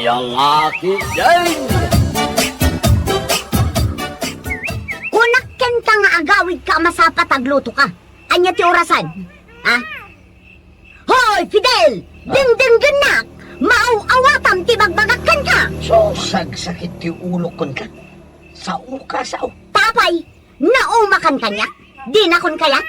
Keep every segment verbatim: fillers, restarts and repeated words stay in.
Lalaki din! Kunak kenka nga agawidka a masapata aglutoka. Ania ti orasan? Ha? Hoy, Fidel! Dengdenggennak! Maaw-awatam ti bagbagak kenka! So, sagsakit ti ulok kenka. Sao ka, sao. Tapay, naumakan kaniak? Dinakon kayat?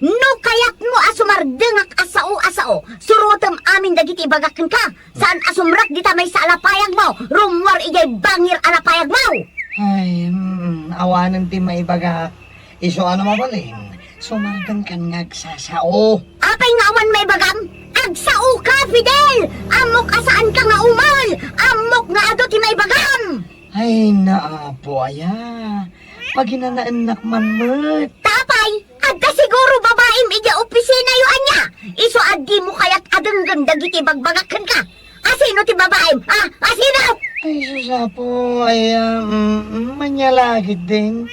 No kayatmo a sumardengak a sao a sao, surotem amin dagiti ibagak kenka. Saan a sumrek dita maysa a lapayagmo, rummuar idiay bangir a lapayagmo! Ay, mm, awanen ti maibagak. Isu a no mabalin, sumardengkan nga agsasao. Apay nga awan maibagam? Agsaoka, Fidel! Ammok a saanka nga umel! Ammok nga adu ti maibagam! Ay, naapo aya. Paginanaennak man met. Tapay, adda siguro babaim idiay opisinayo ania? Isu a dimo kayat a denggen dagiti bagbagak kenka. Asino ti babaim? Ha? Asino? Ay, sus, apo, ay, ah, mm, mm, manyalagid din.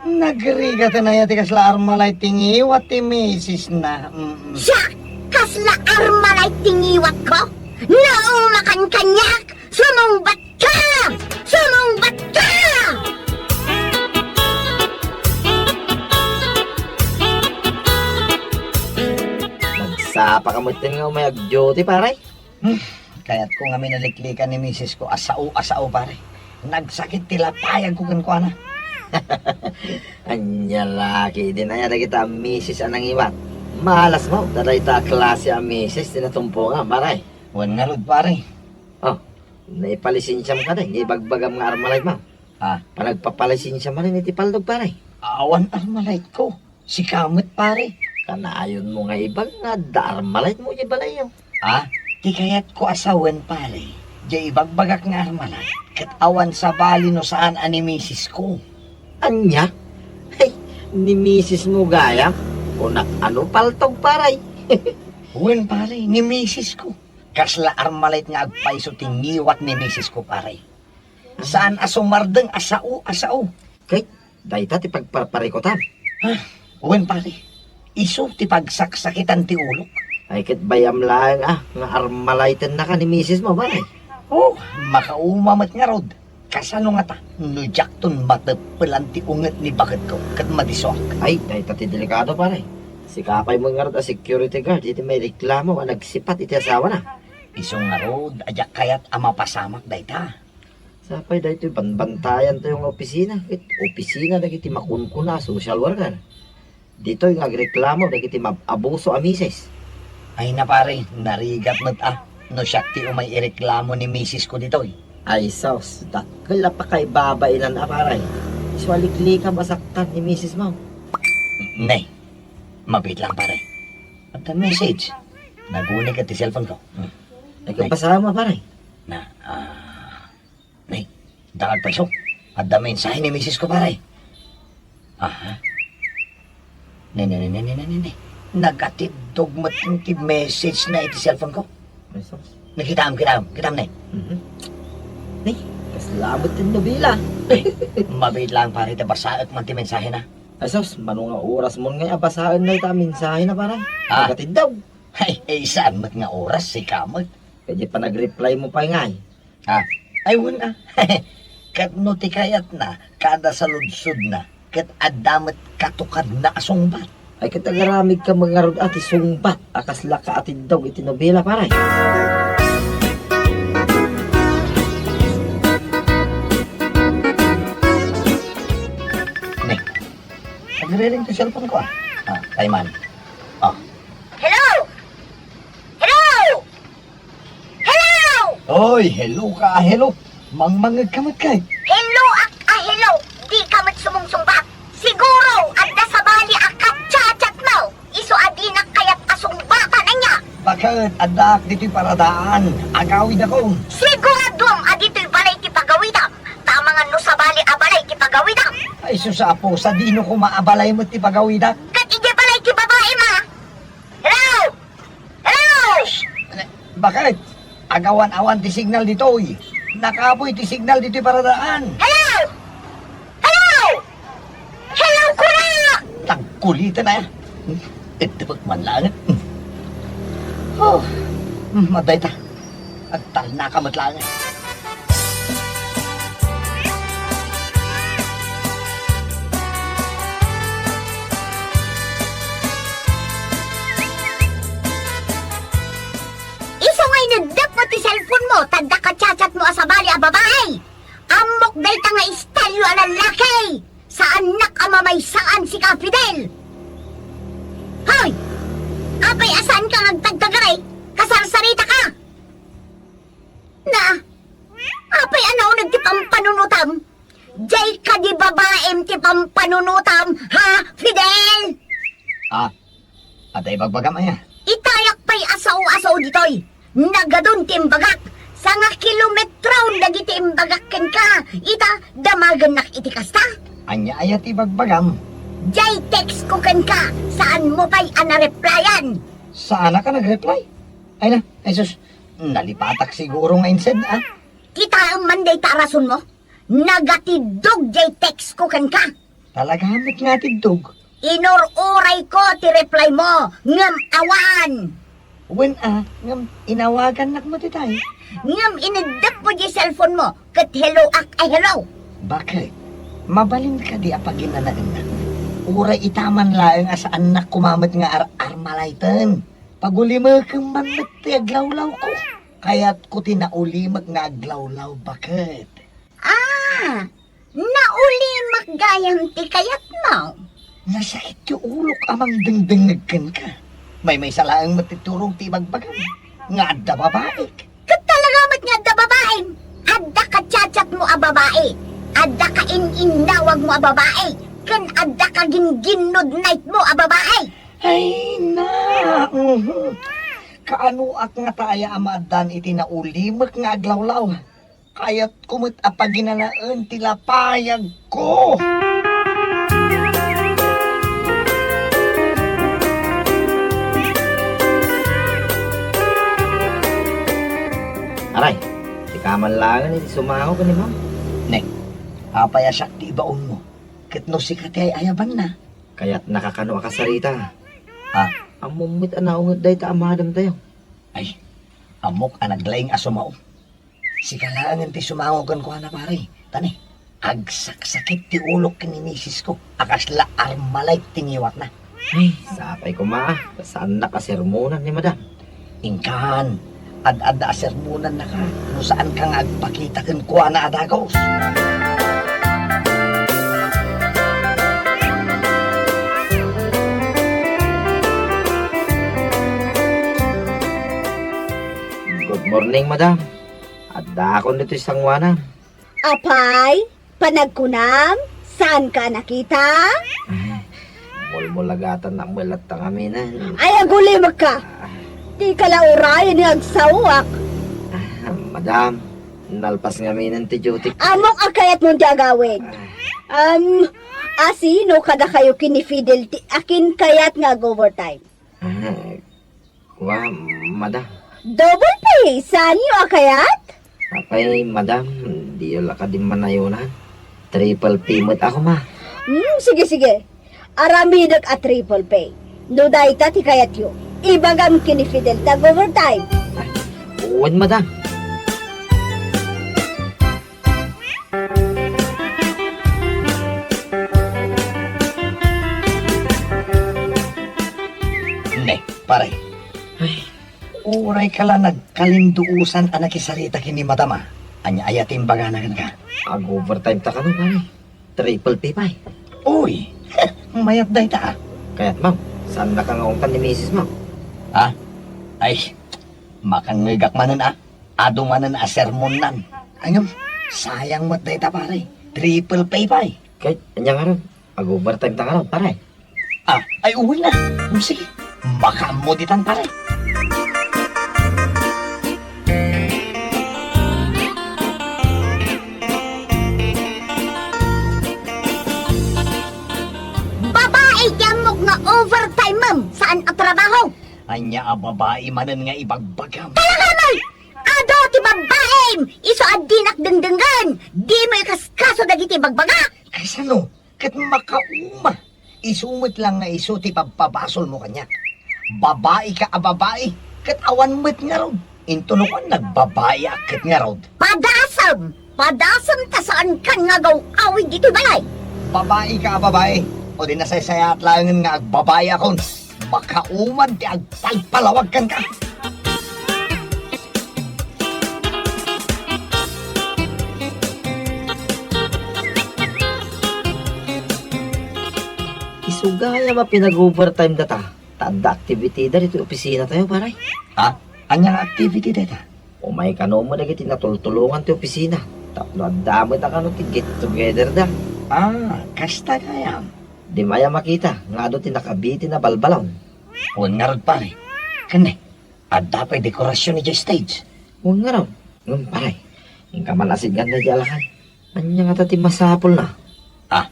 Nagrigaten aya ti kasla Armalite ti ngiwat ti misisna. Mm. Siak, kasla Armalite ti ngiwatko? Naumakan kaniak! Sumungbat ka! Sumungbat ka! Nagsapa ka met nga umay ag-duty, pare? Hmm, kayatko nga minaliklikan ni misis ko a sao a sao, pare. Nagsakit ti lapayag ko kenkuana. Ania la ketdin aya dagita a misis a nangiwat. Malas mo, ta dayta a klase a misis ti natumpongam, pare. Wen ngarud, pare. Oh, naipalisensiam kadi, nga ibagbagam nga Armalite mo. Ah. Panagpapalisensia manen iti paldog, pare. Awan Armalite ko. Sika met, pare. Kanayonmo nga ibag nga adda Armalite mo iti balayyo. Ah, ti kayatko a sawen, pare, diay ibagbagak nga Armalite, ket awan sabali no saan a ni misis ko. Ania? Hey, ni misis mo gayam? Kunak a no paltog, pare. Wen, pare, ni misis ko. Kasla Armalite nga agpayso ti ngiwat ni misis ko, pare. Saan a sumardeng a sao a sao. Ket dayta ti pagparparikutam. Ah, wen, pare. Isu ti pagsaksakitan ti ulok. Ay, ket bayam laeng a nga Armalite-ennaka ni misis mo, pare. Oh, makauma met ngarud. Kasano ngata no diakton mateppelan ti unget ni baketko ket madisuak? Ay, dayta ti delikado, pare. Sika pay met ngarud a security guard iti maireklamo a nagsipat iti asawana. Isu ngarud a diak kayat a mapasamak dayta. Sapay daytoy banbantayantayo nga opisina, ket opisina dagiti makunkuna a social worker. Ditoy nga agreklamo dagiti maab-abuso a misis. Ay na, pare, narigat met a no siak ti umay ireklamo ni misis ko ditoy. Ay sus, dakkel a pakaibabainan a, pare. Isu a liklikam a saktan ni misis mo. Ne, mabiit lang, pare. Adda message. Naguni ket ti cellphone ko. Hmm. Ay, ket basaem, pare. Na, ah, Ne, dangag pay isu. Adda mensahe ni misis ko, pare. Aha. Ne, ne, ne, ne, ne, ne, ne, ne. Nagatiddog met ti message na iti cellphone ko. Ay, sus. Ne, kitaem, kitaem, kitaem, ne. Mhm. Ne, kasla met ti nobela. Eh, mabiit lang, pare, ta basaek man ti mensahe na. Ay, sus, mano nga oras mon ngay a basaen na ita a mensahe na, pare? Ah. Nagatiddog. Ay, eh, saan met nga oras, sika met? Kadi pa nag-reply mo pay ngay. Ah, ay, wen a. Ket no ti kayatna, kada saludsodna, ket adda met katukadna a sungbat. Ay, ket agaramidka met ngarud a ti sungbat a kasla kaatiddog iti nobela, pare. Ne, nagriring ti cellphone ko, ah. Ah, kayman. Ah. Hello? Hello? Hello! Oy, hello ka, hello. Mangmangeg ka met kay. Hello ak a hello. Di ka met sumungsungbat. Siguro, adda sabali a kachat-chat mo. Isu a dinak kayat a sungbatan ania. Baket, addaak ditoy paradaan. Agawid ako. Siguraduam a ditoy balay ti pagawidam. Ta amangan no sabali a balay ti pagawidam. Ay, sus, apo, sadino koma a balay met ti pagawidak? Ket idiay balay ti babaim a. Hello? Hello? Baket? Agawan-awan ti signal ditoy. Nakapoy ti signal ditoy paradaan. Hello? Hello? Hello, kuna! Tagkulitan aya. Itibek man lang. Oh, mm, adda ita. Agtalna ka met lang. Ti cellphone mo, ta adda ka chat-chat mo a sabali a babai. Ammok dayta nga istelyo a lallaki. Saannak a mamaysaan sika, Fidel. Hoy! Apay a saanka nga agtagtagaray? Kasarsarita ka! Na, apay a nauneg ti pampanunutam? Jay kadi babaim ti pampanunutam, ha, Fidel? Ah, adda ibagbagam aya? Itayak pay a sao-asao ditoy. Nagadun ti imbagak. Sanga kilometro dagiti imbagak kenka. Ita, damagennak iti kasta. Ania aya ti ibagbagam? Jay text ko kenka, saan mo pay a nareplyan? Saanak a nagreply? Ay na, ay sus, nalipatak siguro nga insen, ah. Kitaem man dayta a rason mo. Nagatiddog jay text ko kenka. Talaga met nga atiddog? Inur-uray ko ti reply mo, ngem awan. Wen a, ngem inawagannak met itay. Ngem ineddep mo jay cellphone mo, ket hello ak a hello. Bakit? Mabalin kadi a paginanaennak? Uray ita man laeng a saannak koma met nga ar-armalayten. Pagulimekem man met ti aglawlawko. Kayatko ti naulimek nga aglawlaw, baket. Ah, naulimek gayam ti kayatmo. Nasakit ti ulok a mangdengdengngeg kenka. Maymaysa laeng met ti turong ti ibagbagam nga adda babaik. Ket talaga met nga adda babaim. Adda ka chat-chat mo a babai. Adda ka in-innawag mo a babai. Ken adda ka gin-gin-nude night mo a babai. Ay, na! Mhm. Kaanoak ngata aya a maaddaan iti naulimek nga aglawlaw? Kayatko met a paginanaen ti lapayagko. Aray, sika man laengen iti sumango ken ni Ma'am. Ne, apay a siak ti ibaonmo? Ket no sika ti ay-ayabanna? Kayatnaka kano a kasarita. Ah? Ammom met a naunget dayta a madamtayo. Ay, ammok a naglaing a sumao. Sika laengen ti sumango kenkuana, pare. Ta ne, agsaksakit ti ulok ken ni misisko a kasla Armalite ti ngiwatna. Ay, sapay koma, ta saannak a sermonan ni Madam. Inkan, ad-adda a sermonannaka no saanka nga agpakita kenkuana a dagus. Good morning, Madam. Addaakon ditoy sangoanan. Apay, panagkunam, saanka a nakita? Mulmulagatan a met latta ngamin. Ay, agulimekka! Dika la urayen nga agsaoak. Ah, madam, nalpas ngamin ti duty. Ammok a kayatmo ti agawid. Ah. Um, asino kadakayo ken ni Fidel ti akin kayat nga ag-overtime? Ah, Wa, madam. Double pay, saanyo a kayat? Apay, madam, diyo la kadi manayonan. Triple pay met a koma. Hmm, sige, sige. Aramidek a triple pay. No dayta ti kayatyo, ibagam ken ni Fidel ta ag-overtime. Ay, wen, madam. Ne, pare. Ay. Urayka la nagkalinduosan a nakisarita ken ni madam, a. Ania aya ti imbagana kenka? Ag-overtime ta kano, pare. Triple pay pay. Uy! Mayat dayta, a. Kayat, ma'am, saannaka nga ungtan ni misis, ma'am? Ha? Ay, makangngegak manen, a. Adu manen a sermonnan. Ngem, sayang met dayta, pare. Triple pay pay. Kay, ania ngarud? Ag-overtime ta ngarud, pare. Ah, ay, uy na. Hmm, sige. Makaammo ditan, pare. Babai ti ammok nga overtime, ma'am. Saan a trabaho? Ania a babai manen nga ibagbagam? Talaga, ma'am! Adu ti babbaim! Isu a dinak dengdenggen! Dimo ikaskaso dagiti bagbagak! Kasano? Ket makauma. Isu met lang nga isu ti pabpabasolmo kaniak. Babaika a babai, ket awan met ngarud. Intono kuan, nagbabaiak ket ngarud. Padasem! Padasem ta saankan nga agaw-awid ditoy balay! Babaika a babai, o di nasaysayaat laengen nga agbabaiakon. Makauma ti agpalpalawag kenka. Ania a pinag-overtime data? Ta adda activity da ditoy opisina tayo, pare. Ha? Ania nga activity dayta? Umay kano met dagiti natultulongan ti opisina. Tapno adda met a kano ti get together da. Ah, kasta gayam. Di maya makita nga adu ti nakabiti na balbalaw. Wen ngarud, pare. Ken ne, adda pay dekorasyon idiay stage. Wen ngarud. Ngem, pare, inka man asidngan daydiay a lakay. Ania ngata ti masapulna? Ah,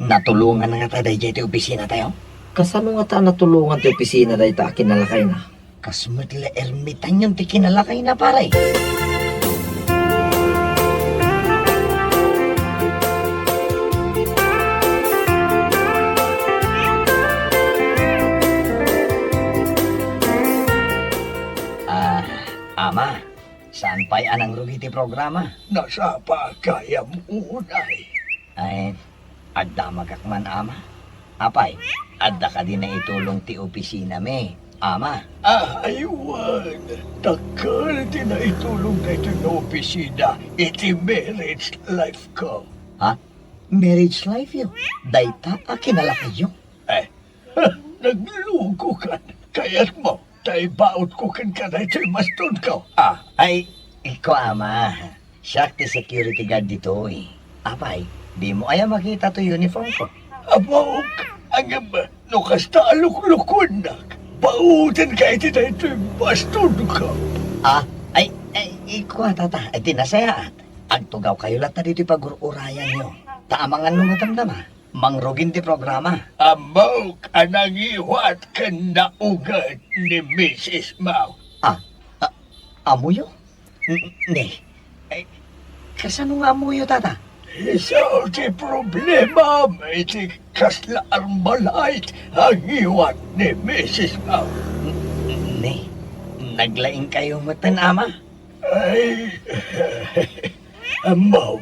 natulongan ngata daydiay ti opisina tayo? Kasano ngata a natulongan ti opisina dayta a kinalakayna? Kas met la ermitanyon ti kinalakayna, pare. Ah, ama, saan pay a nangrugi ti programa? Nasapa gayam unay. Ay, agdamagak man, ama. Apay, adda kadi naitulong ti opisinami, ama? Ay, wen, dakkel ti naitulong daytoy nga opisina iti marriage life ko. Ha? Marriage life yo? Dayta a kinalakayyo? Eh, nagluko kan. Kayatmo, ta ibautko kenka daytoy bastonko. Ah, ay, iko, ama. Siak ti security guard ditoy. Apay, dimo aya makita toy uniform ko? Ammok, ngem no kasta a luklukuennak, bautenka iti daytoy bastonko. Ah, ay, ay, iko, tata, ay, ti nasayaat. Agtugawkayo latta ditoy pagur-urayanyo. Ta amangan no madamdama, mangrugin ti programa. Ammok a nangiwat ken nauget ni misis mo. Ah, ah, ammoyo? N-, ne. Eh, kasano nga ammoyo, tata? Isu ti problemam iti kasla Armalite a ngiwat ni misis mo. N-, ne. Naglaingkayo metten, ama? Ay, ammom,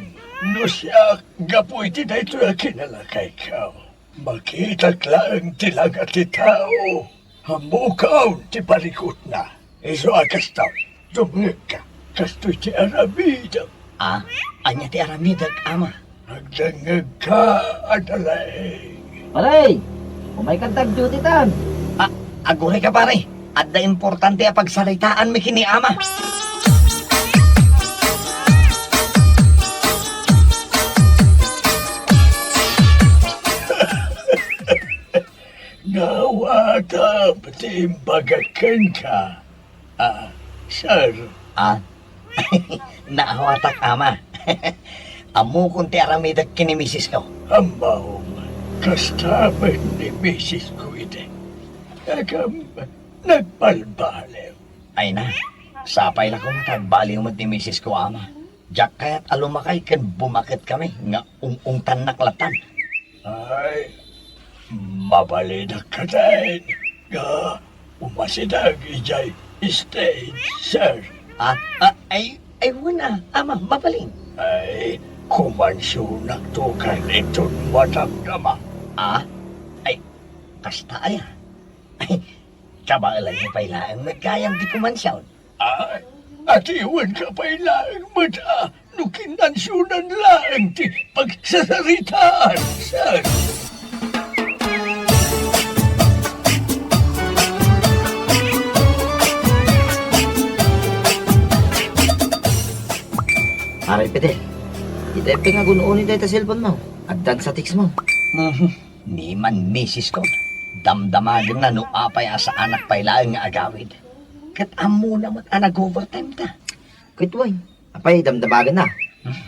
no siak, gapu iti daytoy a kinalakayko, makitak laeng ti langa ti tao. Ammokaon ti parikutna. Isu a kastoy, dumngegka. Kastoy ti aramidem. Ah, ania ti aramidek, ama? Agdengngegka a nalaing. Pare, umayka ta agduty tan. Ah, agurayka, pare. Adda importante a pagsaritaanmi ken ni ama. Naawatam ti imbagak kenka. Ah, sir. Ah, naawatak, ama. Ammokon ti aramidek ken ni misisko. Ammom, kasta met ni misisko idi. Ngem, nagbalbaliw. Ay na, sapay la koma ta agbaliw met ni misisko, ama. Diak kayat a lumakay ken bumaket kami nga ung-ungtannak lattan. Ay, mabalinak kadi nga umasideg idiay stage, sir. Ah, ah, ay, ay, wen a, ama, mabalin. Ay, kumansionakto ken inton madamdama. Ah, ay, kasta aya. Ay, kabaelanyo pay laeng met gayam ti kumansion. Ah, adiwenka pay laeng met a no kinansionan laeng ti pagsasaritaan, sir. Pare Fidel, ita pay nga gun-oni dayta cellphone mo. Addan sa text mo. Mhm. Ni man misis ko, damdamagenna no apay a saanak pay laeng nga agawid. Ket ammona met a nag-overtime ta. Ket wen, apay damdamagenna? Hmm.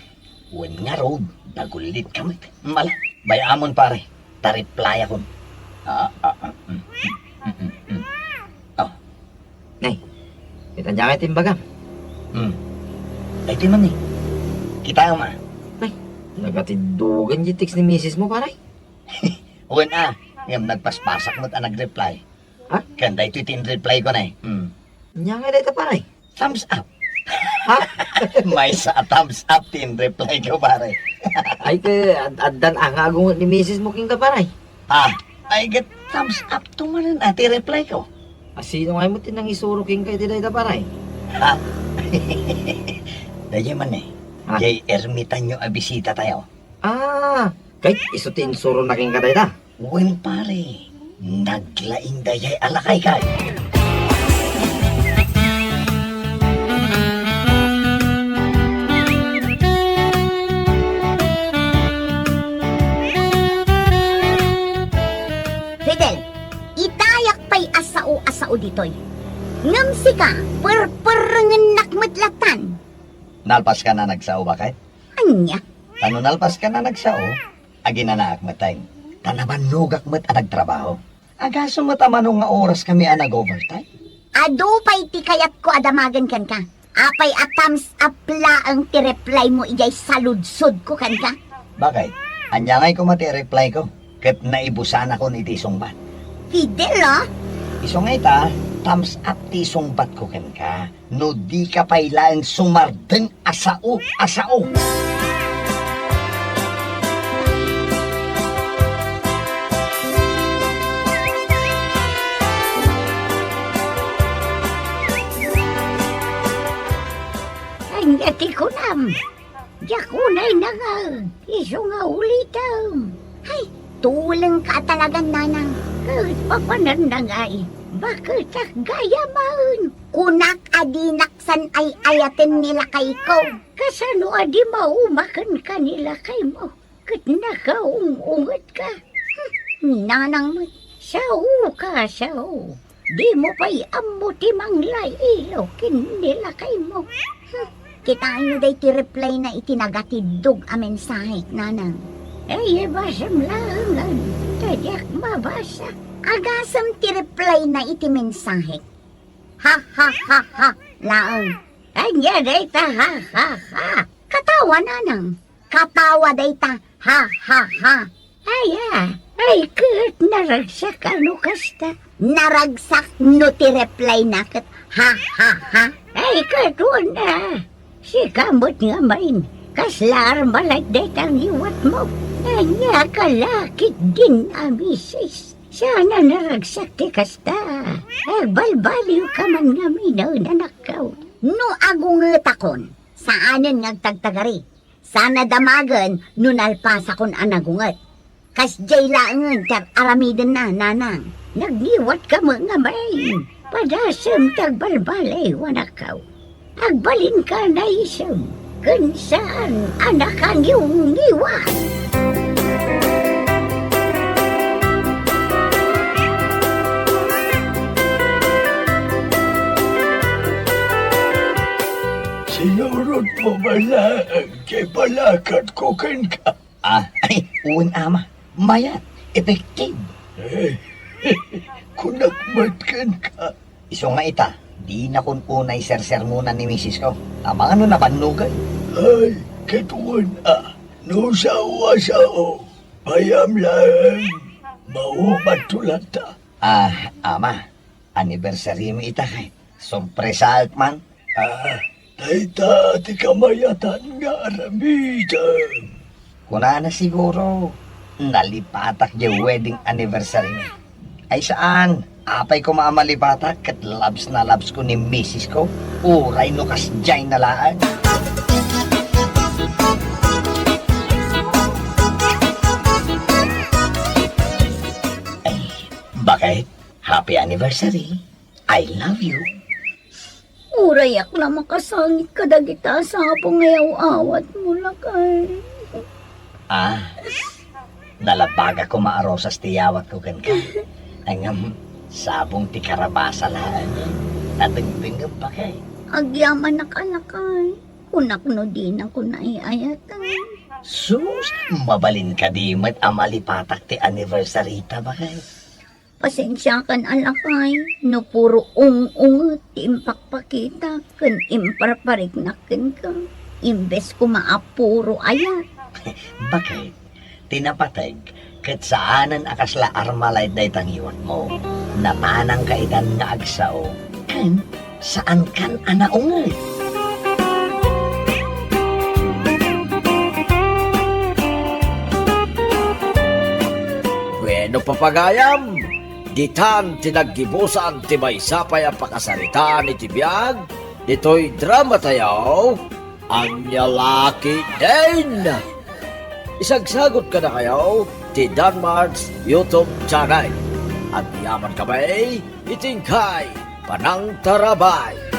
Wen ngarud, nagullitka met. Mala, bay-amon pare, ta replyakon. Ah, ah, ah, mm, mm, mm, mm. Oh. Nay, ket ania ngay ti imbagam? Hmm. Daytoy man ni. Kitaem a. Nay, nagatiddogen ti text ni misis mo, pare. Wen a, ngem nagpaspasak met a nag-reply. Ha? Ken daytoy ti in-reply ko na eh. Hmm. Ania ngay dayta, pare? Thumbs up. Ha? Maysa a thumbs up ti in-reply ko, pare. Ay, ket ad-, addan a nga agunget ni misis mo kenka, pare. Ah, ay, ket thumbs up to manen a ti reply ko. A, sino ngay met ti nangisuro kenka iti dayta, pare? Ha? Daydiay man eh. Ah. Diay ermitanyo a bisita tayo. Ah, ket isu ti insurona kenka dayta? Wen pare, naglaing dayay a lakay kay. Fidel, itayak pay a sao a sao ditoy. Ngem sika, perperengennak met latan. Nalpaska a nagsao, baket? Ania? Ta no nalpaska a nagsao, aginanaak met. Ta nabannogak met a nagtrabaho. Agasem met a mano nga oraskami a nag-overtime. Adu pay ti kayatko a damagen kenka. Apay a thumbs up laeng ti reply mo idiay saludsodko kenka? Baket? Ania ngay koma ti reply ko? Ket naibusanakon iti sungbat. Fidel, ah? Isu nga ita, thumbs up ti sungbatko kenka. No dika pay laeng sumardeng a sao a sao. Ania ti kunam? Diak unay nangaw, isu nga ulitem. Ay, tulengka a talagan, nanang. Ket papananna ngay, baketak gayamen. Kunak a dinak san ay-ayaten ni lakayko. Kasano a di maumakenka ni lakaymo? Ket nakaung-ungetka. Hmm, nanang met. Saoka, sao. Dimo pay ammo ti manglailaw ken ni lakaymo. Hmm, kitaenyo daytoy reply na iti nagatiddog a mensahek, nanang. Ay, ibasam laengen, ta diak mabasa. Agasem ti reply na iti mensahek. Ha, ha, ha, ha, laeng. Ania dayta ha, ha, ha? Katawa, nanang. Katawa dayta, ha, ha, ha. Aya, ay ket naragsak a no kasta. Naragsak no ti reply na ket, ha, ha, ha. Ay ket wen a, sika met ngamin, kasla armalay dayta ngiwatmo. Ania ka la ketdin a misis. Saan a naragsak ti kasta. Agbalbaliwka man ngamin, anakko. No agungetakon, saanen nga agtagtagari. Saan a damagen no nalpasakon a nagunget. Kasdiay laengen ti ar-aramidenna, nanang. Nagngiwatka met ngamin. Padasem ti agbalbaliw, anakko. Agbalinka naisem, ken saan a nakangiwngiwat. Sinurotmo man laeng ti balakadko kenka. Ah, ay, wen, ama. Mayat, epektibo. Eh, kunak met kenka. Isu nga ita, dinakon unay sersermonan ni misisko. Amangan no nabannogen. Ay, ket wen a, no sao a sao, payam laeng, maumatto latta. Ah, ama, anniversary mi ita kay. Sorpresaek man. Ah, dayta ti kamayatan nga aramidem. Kunana siguro, nalipatak diay wedding anniversary mi. Ay saan, apay koma a malipatak ket labs na labs ko ni misis ko, uray no kasdiay na laeng. Ay, baket, happy anniversary. I love you. Urayak la makasangit kadagita a sabong nga yaw-awatmo, lakay. Ah, nalabagak koma a rosas ti yawatko kenka. Ngem, sabong ti karabasa laeng. Nadengdengngem, baket. Agyamanak a, lakay. Kunak no dinakon naay-ayaten. Sus, mabalin kadi met a malipatak ti anniversary ta, baket. Pasensiakan a, lakay, no puro ung-unget ti impakpakitak ken imparpariknak kenka, imbes koma a puro ayat. Baket, ti napateg ket saanen a kasla armalay dayta ngiwatmo. Namanangka itan nga agsao ken saankan a naunget. Bueno, papagayam, ditan ti naggibusan ti maysa pay a pakasaritaan iti biag ditoy drama tayo, Ania La Ketdin. Isagsagot kadakayo ti Danmar's YouTube channel. Agyaman kami iti inkay panangtarabay.